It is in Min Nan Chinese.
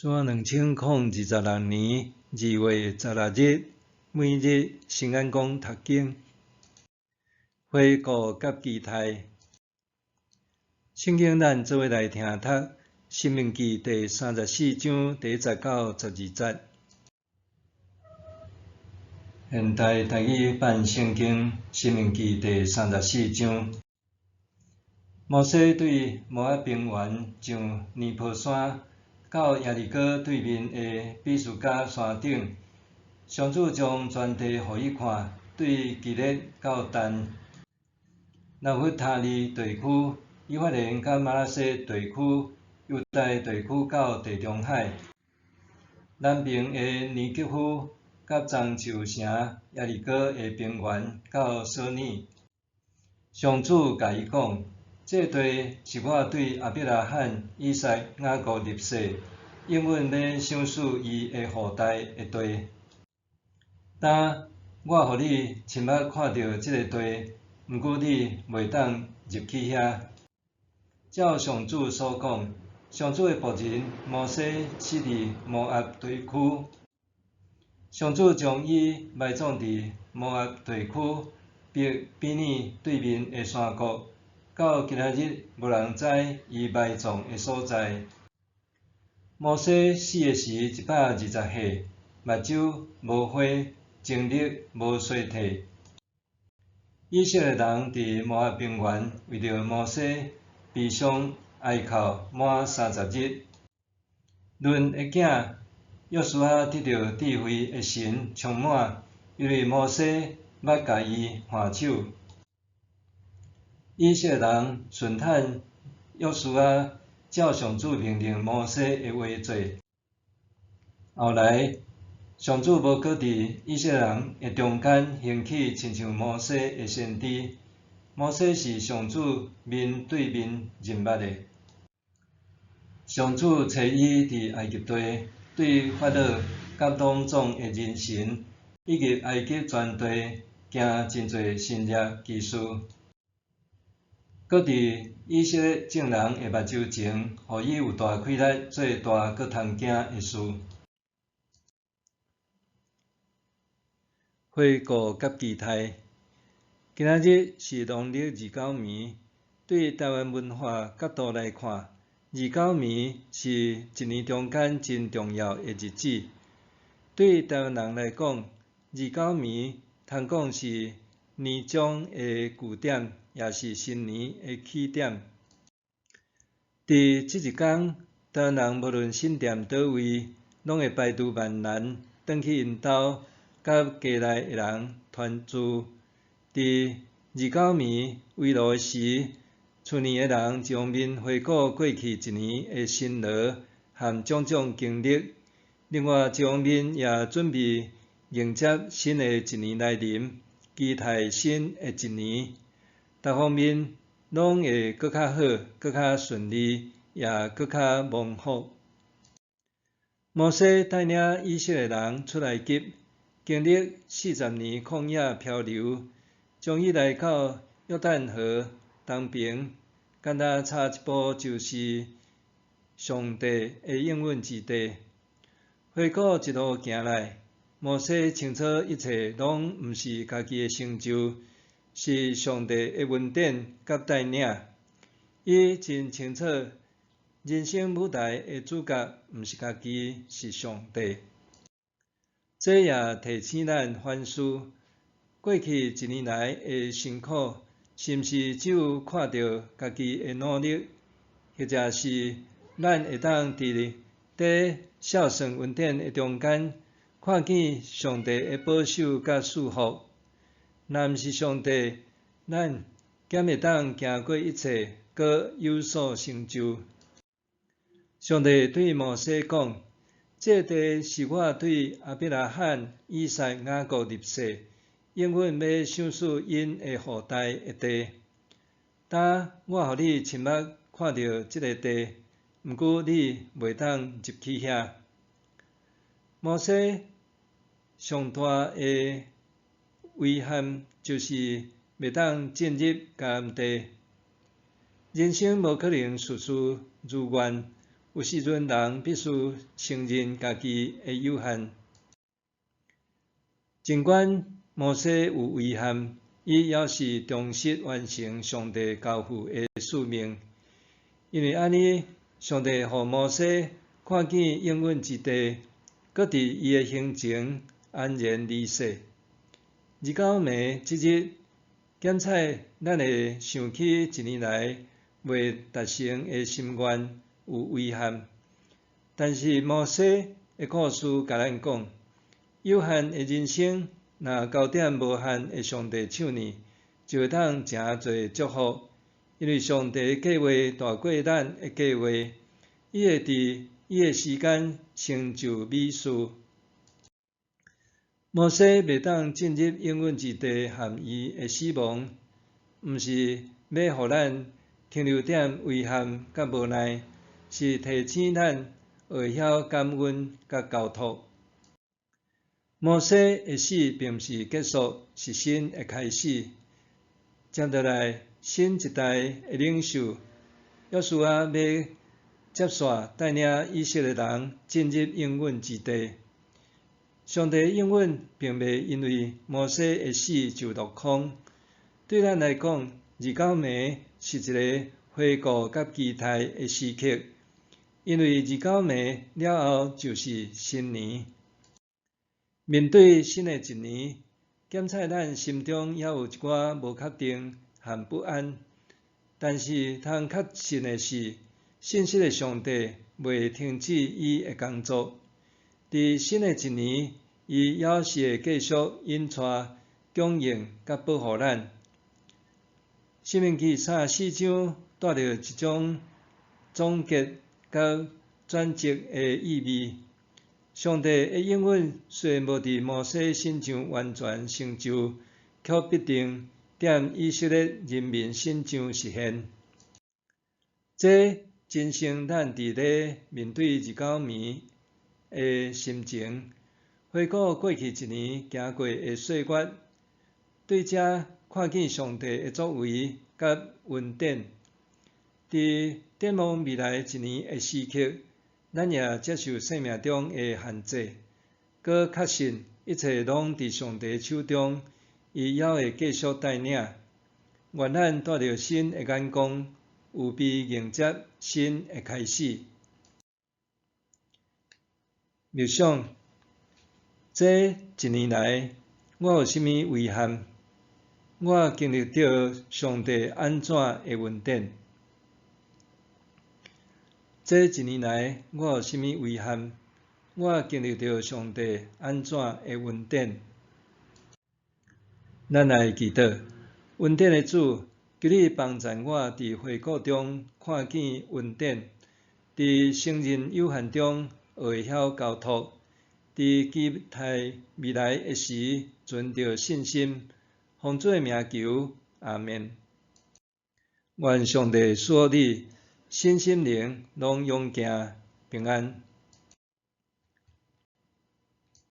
主2026年2月16日，每日新眼光讀經，回顧佮期待。聖經咱做伙來聽讀《申命記》第三十四章第一節到十二節。現代台語版聖經《申命記》第三十四章。摩西對摩押平原上尼波山，到耶利哥對面的比斯迦山頂，上主將全地予伊看，對基列到但、拿弗他利地區、以法蓮佮瑪拿西地區、猶大地區到地中海，南爿的尼革夫佮樟樹城耶利哥的平原到索耳。上主共伊講：這地是我對亞伯拉罕、以撒、雅各立誓，應允欲賞賜伊的後代的地。今我予你親目看著這个地，毋過你袂當入去遐。照上主所講，上主的僕人摩西死佇摩押地區。上主將伊埋葬佇摩押地區伯毗珥對面的山谷。到今仔日，無人知伊埋葬的所在。摩西死的時120歲，目睭無花，精力無衰退。以色列人佇摩押平原為著摩西悲傷哀哭滿三十日。嫩的囝約書亞得著智慧的神充滿，因為摩西捌共伊按手。以色列人順趁約書亞照上主命令摩西的話做。後來，上主無閣佇以色列人的中間興起親像摩西的先知。摩西是上主面對面認捌的。上主差伊佇埃及地，對法老佮攏總的人臣，以及埃及全地，行真濟神蹟奇事。閣佇以色列眾人的目睭前，予伊有大氣力做大閣通驚的事。回顧佮期待，今仔日是農曆二九暝。對台灣文化角度來看，二九暝是一年中間真重要的日子。對台灣人來講，二九暝通講是年終的句點，也是新年的起點。佇這一工，台灣人無論身踮佗位，攏會排除萬難，轉去𪜶兜，佮家內的人團聚。佇二九暝圍爐時，厝內的人一方面回顧過去一年的辛勞和種種經歷，另外一方面也準備迎接新的一年來臨，期待新的一年，逐方面攏會閣較好、閣較順利，也閣較蒙福。摩西帶領以色列人出埃及，經歷四十年曠野漂流，終於來到約旦河東爿，敢若差一步就是上帝的應允之地。回顧一路行來，摩西清楚一切攏毋是家己的成就，是上帝的恩典佮帶領。伊真清楚，人生舞台的主角毋是家己，是上帝。這也提醒咱反思，過去一年來的辛苦，是毋是只有看著家己的努力，或者是咱會當佇咧孝順恩典的中間，看見上帝的保守佮賜福。若毋是上帝，咱敢會當行過一切，閣有所成就？上帝對摩西講：這地是我對亞伯拉罕、以撒、雅各立誓，應允欲賞賜𪜶的後代的地。今我予你親目看著這个地，毋過你袂當入去遐。摩西上大的遺憾就是袂當進入迦南地。人生無可能事事如願，有時陣人必須承認家己的有限。儘管摩西有遺憾，伊猶是忠實完成上帝交付的使命。因為按呢，上帝予摩西看見應允之地，閣佇伊的胸前安然離世。二九暝這日，檢採咱會想起一年來未達成的心願，有遺憾。但是摩西的故事共咱講，有限的人生，若交踮無限的上帝手裡，就會當誠濟祝福。因為上帝的計劃大過咱的計劃，伊會佇伊的時間成就美事。摩西袂當進入應允之地，和伊的死亡，毋是欲予咱停留踮遺憾佮無奈，是提醒咱會曉感恩佮交託。摩西的死並毋是結束，是新的開始。接落來，新一代的領袖約書亞欲接續帶領以色列人進入應允之地。上帝應允並袂因為摩西的死就落空。對咱來講，二九暝是一个回顧佮期待的時刻，因為二九暝了後就是新年。面對新的一年，檢採咱心中猶有一寡無確定和不安，但是通確信的是，信實的上帝袂停止伊的工作。佇新的一年，伊猶是會繼續引帶、供應佮保護咱。申命記34章帶著一種總結佮轉折的意味。上帝的應允雖然無佇摩西身上完全成就，卻必定踮以色列人民身上實現。這真像咱佇咧面對二九暝的心情，回顧過去一年行過的歲月，對這看見上帝的作為佮恩典。佇展望未來一年的時刻，咱也接受生命中的限制，閣確信一切攏佇上帝手中，伊猶會繼續帶領。願咱帶著新的眼光，預備迎接新的開始。默想，這一年來，我有啥物遺憾？我經歷著上帝按怎的恩典？這一年來，我有啥物遺憾？我經歷著上帝按怎的恩典？咱來祈禱，恩典的主，求你幫助我佇回顧中看見恩典，佇承認有限中學會曉交託，佇期待未來的時，存著信心。奉主的名求，阿們。願上帝賜福你，身心靈攏勇健平安。